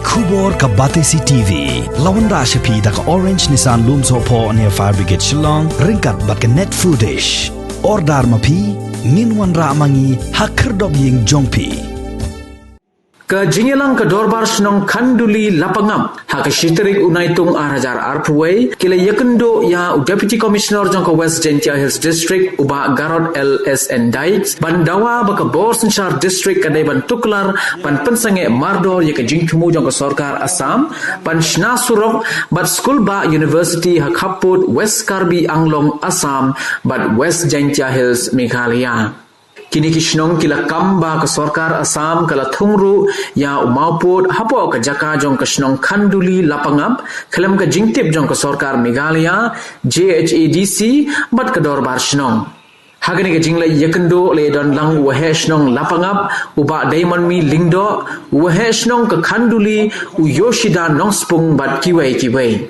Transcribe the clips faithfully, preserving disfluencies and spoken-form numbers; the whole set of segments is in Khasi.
Khubor ka Batesi T V la wanrah sha phi da ka Orange Nissan Lumsohphoh near Fire Brigade Shillong, ryngkat bad ka Net Foodish. Order ma phi, ngin wanrah ma ngi ha khyrdop ïing jong phi. Ka jingïalang ka Dorbar Shnong Khanduli Lapangap ha ka shi tarik u Naitung ar hajar arphew wei, ki la ïakynduh ïa u Deputy Commissioner jong ka West Jaintia Hills District, u Bah Garod L S N Dykes, ban dawa ba ka bor synshar district ka dei ban tuklar ban pynsangeh mardor ïa ka jingthmu jong ka sorkar Assam ban shna surok bad skul ba university ha khappud West Karbi Anglong Assam bad West Jaintia Hills Meghalaya. Kine ki shnong ki la kam ba ka sorkar Assam ka la thung ruh ïa u mawpud hapoh ka jaka jong ka shnong Khanduli Lapangap khlem ka jingtip jong ka sorkar Meghalaya, J H A D C bad ka Dorbar Shnong. Ha kane ka jingleit ïakynduh la ïadon lang u Waheh Shnong Lapangap, u Bah Daimonmi Lyngdoh, u Waheh Shnong ka Khanduli, u Yoshida Nongspung bad kiwei kiwei.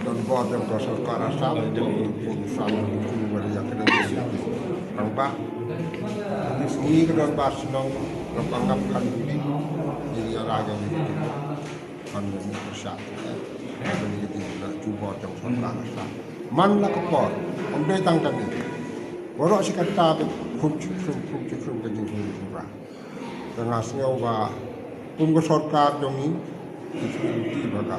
Don bor jong ka sorkar Assam, don bor Assam, don bor Assam, don bor Assam. Ini ka Dorbar Shnong Lapangap Khanduli, ini ïa raja ni. Kan ni ka sha. Kan ni ka jubor jong sorkar Assam. Man la ka por, ym dei tang kane. Baroh shi katta ba khum chukrum, khum chukrum ka jingkhum chukrum. Te nga sngew ba kum ka sorkar jong ngi, ki shu ti ba ka.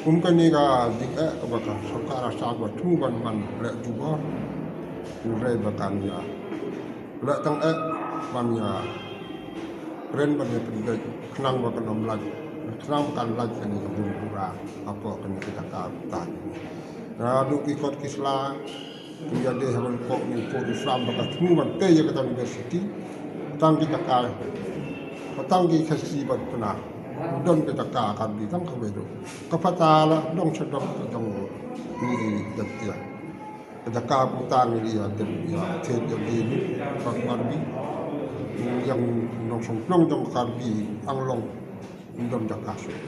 Kum kane ka jingeh kaba ka sorkar Assam ba thmu ban man leh jubor. Hynrei ba kan ïa leh tang eh ban ïa kren ban ïa pynbeit khnang ba kan ym lait, khnang ba kan lait kane ka bun pura hapoh kane ka jaka ta. Naduh ki kot ki sla, ki ïadei ha ban pok ni pok Islam ba ka thmu ban tei ïa kata university. Tang ki Takai, tang ki Khasi bad Pnar. Don ki Taka Karbi tang kawei ruh. Ka pata la dong sha dong ka jong ni i dep ïa. Ka jaka puta ngi ïa dep ïa thied ïa dei ni ka Karbi. Ïa nongshong pynlong jong ka Karbi Anglong. Ym don jaka shuh.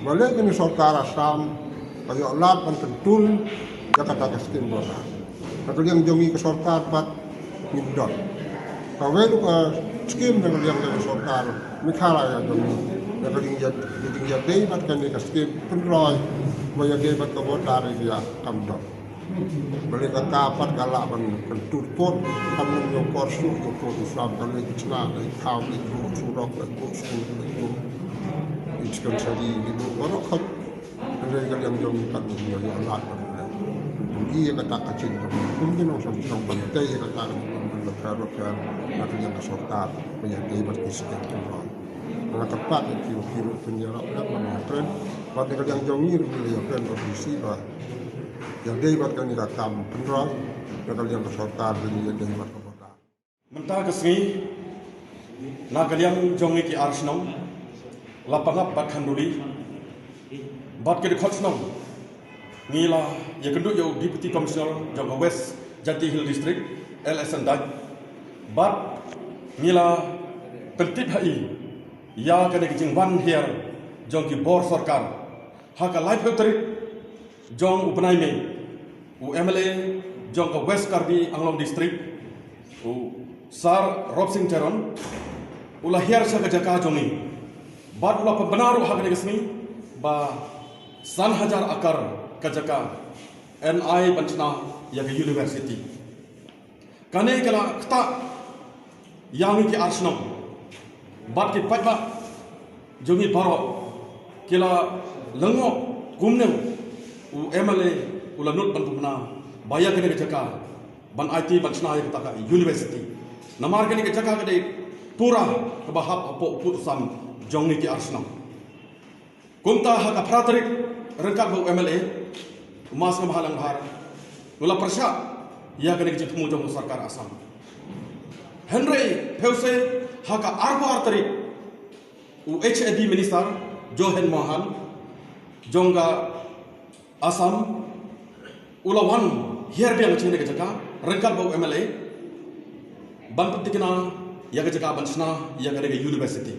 Balei kane sorkar Assam ka ïoh lad ban kyntu ïa kata ka skim border. Na ka liang jong ngi ka sorkar pat ngim don. Kawei ruh ka skim na ka liang jong ka sorkar Meghalaya jong ngi. Na ka liang ïa, ka liang ïadei bad kane ka skim pynroi ba ïadei bad ka border area kam don. Balei kata pat ka lah ban kyntu pud, kam ïoh por shuh, ïoh por Islam, ka leit shna, leit thaw, leit buh surok, leit buh skul, leit buh dispensary, leit buh baroh khoit. Hynrei ka liang jong ngi pat ngim ïoh lad ban leh. Ïa kata ka jingkyrmen kum ki nongshong shnong ban tei ïa kata ka jingkyrmen ban leh pher leh pher na ka liang ka sorkar ba ïadei bad ki state ki roi. Nga kyrpad ïa ki, ki ruh kin ïarap lem ban ïakren. Bad na ka liang jong ngi ruh ngi la ïakren bad U D C ba ïadei bad kane ka kam pynroi na ka liang ka sorkar ba ngi ïadei bad ka border. Mynta ka sngi na ka liang jong ngi ki ar shnong Lapangap bad Khanduli bad ki dkhot shnong ngi la ïakynduh ïa u Deputy Commissioner jong ka West Jaintia Hill District, L S N Dykes, bad ngi la pyntip ha i ïa kane ka jingwan hiar jong ki bor sorkar ha ka laiphew tarik jong u bnai May, u M L A jong ka West Karbi Anglong District, u Sir Robsing Teron, u la hiar sha ka jaka jong ngi. Bad u la pynbna ruh ha kane ka sngi ba san hajar akar ka jaka yn ai ban shna ïa ka university. Kane ka la ktah ïa ngi ki ar shnong bad ki paidbah jong ngi baroh ki la lyngngoh kumne u M L A u la nud ban pynbna ba ïa kane ka jaka ban aiti ban shna ïa kata ka university. Namar kane ka jaka ka dei pura kaba hap hapoh u pud u sam jong ngi ki ar shnong. Kumta ha ka phra tarik ryngkat bad u M L A u Ma Sniawbhalang Dhar u la pyrshah ïa kane ka jingthmu jong ka sorkar Assam. Hynrei phewse ha ka arphew ar tarik u H A D minister Johan Mohan jong ka Assam u la wan hiar biang sha kane ka jaka ryngkat bad u M L A ban pynthikna ïa ka jaka ban shna ïa kane ka university.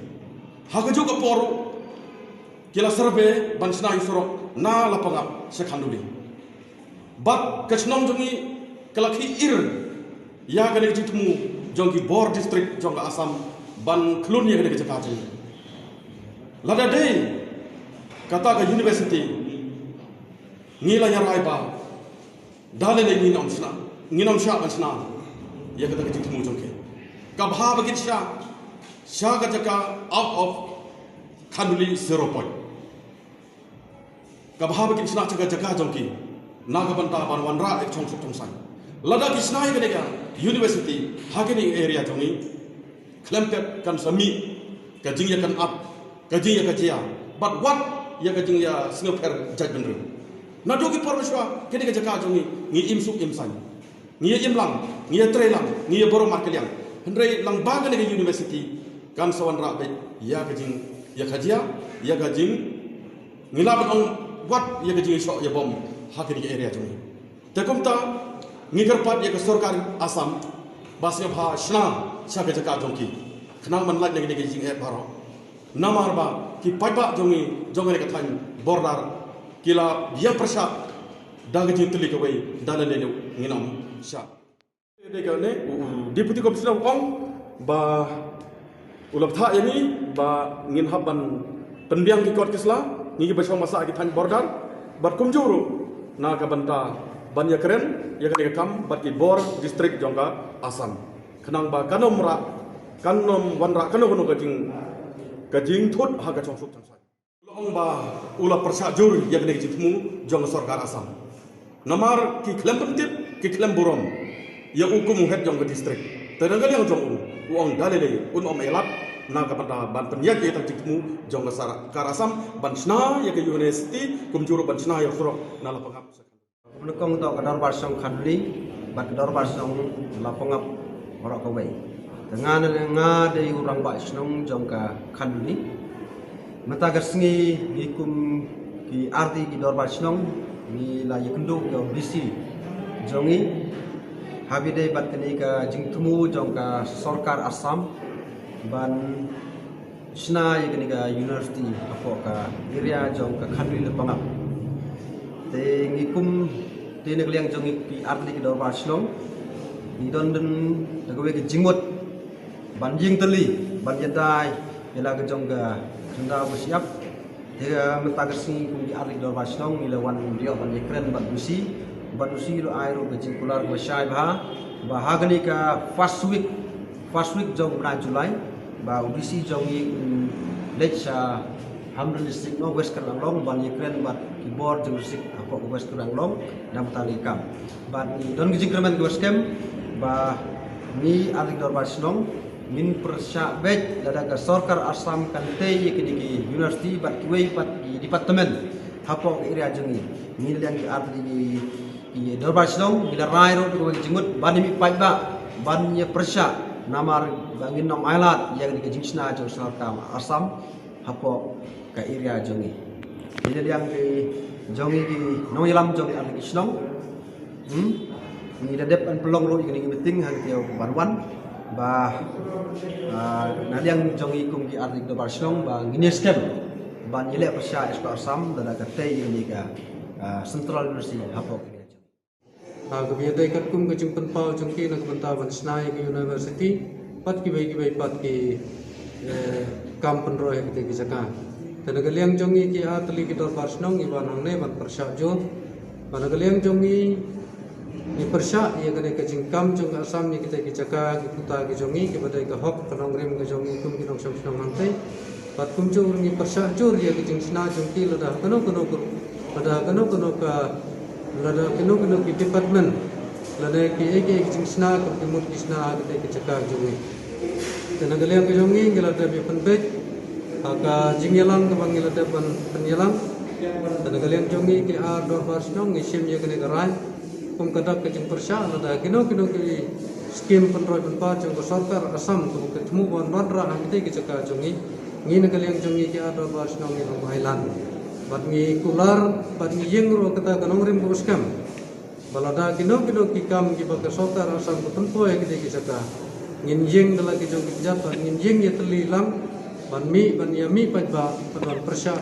Ha kajuh ka por ruh ki la survey ban shna ïa u surok na Lapangap sha Khanduli. Bad ka shnong jong ngi ka la khih ir ïa kane ka jingthmu jong ki bor district jong ka Assam ban khlun ïa kane ka jaka jong ngi. Lada dei kata ka university, ngi la ïa rai ba da lei lei ngin ym shna, ngin ym shah ban shna ïa kata ka jingthmu jong ki. Ka bha ba kin shah sha ka jaka out of Khanduli zero point. Ka bha ba kin shna sha ka jaka jong ki na ka bynta ban wanrah ïa ka shongsuk shongsaiñ. Lada ki shna ïa kane ka university ha kane ka area jong ngi, khlem pep kan sa mih ka jingïakynad, ka jingïakajia, bad wat ïa ka jingïasngewpher jaitbynriew. Naduh ki por mynshuwa kane ka jaka jong ngi, ngi im suk im saiñ, ngi ïa im lang, ngi ïa trei lang, ngi ïa burom markylliang. Hynrei lyngba kane ka university kan sa wanrah beit ïa ka jingïakajia, ïa ka jing, ngi lah ban ong, wat ïa ka jingïashoh ïabom ha kane ka area jong ngi. Te kumta ngi kyrpad ïa ka sorkar Assam ba sngewbha shna sha ka jaka jong ki, khnang ban lait na kine ki jingeh baroh. Namar ba ki paidbah jong ngi jong kane ka thaiñ border ki la ïa pyrshah da ka jingtylli kawei, da lei lei ngin ym shah. Dei kane u, u Deputy Commissioner u ong ba u la bthah ïa ngi ba ngin hap ban pynbiang ki kot ki sla, ngi kiba shong basa ha ki thaiñ border, bad kumjuh ruh na ka bynta ban ïakren ïa kane ka kam bad ki bor district jong ka Assam, khnang ba kan ym rah, kan ym wanrah kano kano ka jing, ka jingthut ha ka shongsuk shongsaiñ. U la ong ba u la pyrshah jur ïa kane ka jingthmu jong ka sorkar Assam. Namar ki khlem pyntip, ki khlem burom ïa u kum u head jong ka district. Te na ka liang jong u, u ong da lei lei un ym ailad na ka bynta ban pynïaid ïa ka jingthmu jong ka sorkar Assam ban shna ïa ka university, kumjuh ruh ban shna ïa u surok na Lapangap. Nyngkong to ka Dorbar Shnong Khanduli bad ka Dorbar Shnong Lapangap baroh kawei. Te nga ne nga dei u rangbah shnong jong ka Khanduli. Mynta ka sngi ngi kum ki artylli ki Dorbar Shnong ngi la ïakynduh ïa u D C jong ngi ha ba ïadei bad kane ka jingthmu jong ka sorkar Assam ban shna ïa kane ka university hapoh ka area jong ka Khanduli Lapangap. Te ngi kum, te na ka liang jong ngi ki artylli ki Dorbar Shnong ngi don dang da kawei ka jingmut ban ïeng tylli, ban ïada ïa la ka jong ka khyndaw ba shyiap. Te mynta ka sngi kum ki artylli ki Dorbar Shnong ngi la wan ïoh ban ïakren bad u D C, bad u D C u la ai ruh ka jingkular kaba shai bha ba ha kane ka first week, first week jong u bnai July, ba u D C jong ngi un leit sha Hamren District, no, West Karbi Anglong, ban ïakren bad ki bor jong district hapoh West Karbi Anglong na ka bynta kane ka kam. Bad ngi don ka jingkyrmen kaba skhem ba ngi artylli ki Dorbar Shnong ngin pyrshah beit lada ka sorkar Assam kan tei ïa kine ki university bad kiwei pat ki department hapoh ka area jong ngi. Ngi na liang ki artylli ki, ki Dorbar Shnong ngi la rai ruh da kawei ka jingmut ban ïa mih paidbah ban ïa pyrshah, namar ba ngin ym ailad ïa kane ka jingshna jong ka sorkar Assam hapoh ka area jong ngi. Ngi na liang ki jong ngi ki nongïalam jong ngi artylli ki shnong, hmm, ngi la dep ban pynlong ruh ïa kane ka meeting ha kane ka ban wan ba, ah, na liang jong ngi kum ki artylli ki Dorbar Shnong ba ngin ïa skhem ban ïaleh pyrshah ïa ka sorkar Assam lada ka tei ïa kane ka, ah, Central University hapoh ka area jong ngi. Ha kaba ïadei katkum ka jingpynpaw jong ki na ka bynta ban shna ïa ka university bad kiwei kiwei pat ki, eh, kam pynroi ha kitei ki jaka. Te na ka liang jong ngi ki artylli ki Dorbar Shnong ngi wan hangne ban pyrshah jur ba na ka liang jong ngi ngi pyrshah ïa kane ka jingkam jong ka Assam ïa kitei ki jaka, ki puta ki jong ngi, kiba dei ka hok ka nongrim ka jong ngi kum ki nongshong shnong hangtei. Bad kumjuh ruh ngi pyrshah jur ïa ka jingshna jong ki lada kano kano ka, lada kano kano ka, lada kano kano ki department, lada kiei kiei ki jingshna kaba ki mut ki shna ha kitei ki jaka jong ngi. Te na ka liang ka jong ngi ngi la dep ïa pynbeit ha ka jingïalang kaba ngi la dep ban pynïalang. Te na ka liang jong ngi ki ar Dorbar Shnong ngi shim ïa kane ka rai kum ka dak ka jingpyrshah lada kino kino ki skim pynroi pynpar jong ka sorkar Assam kaba ka thmu ban wanrah ha kitei ki jaka jong ngi, ngi na ka liang jong ngi ki ar Dorbar Shnong ngi ym ailad. Bad ngi kular bad ngi ïeng ruh kata ka nongrim kaba skhem ba lada kino kino ki kam kiba ka sorkar Assam ka pynpoi ha kitei ki jaka, ngin ïeng da la ki jong ki kjat bad ngin ïeng ïatylli lang ban mih, ban ïa mih paidbah bad ban pyrshah.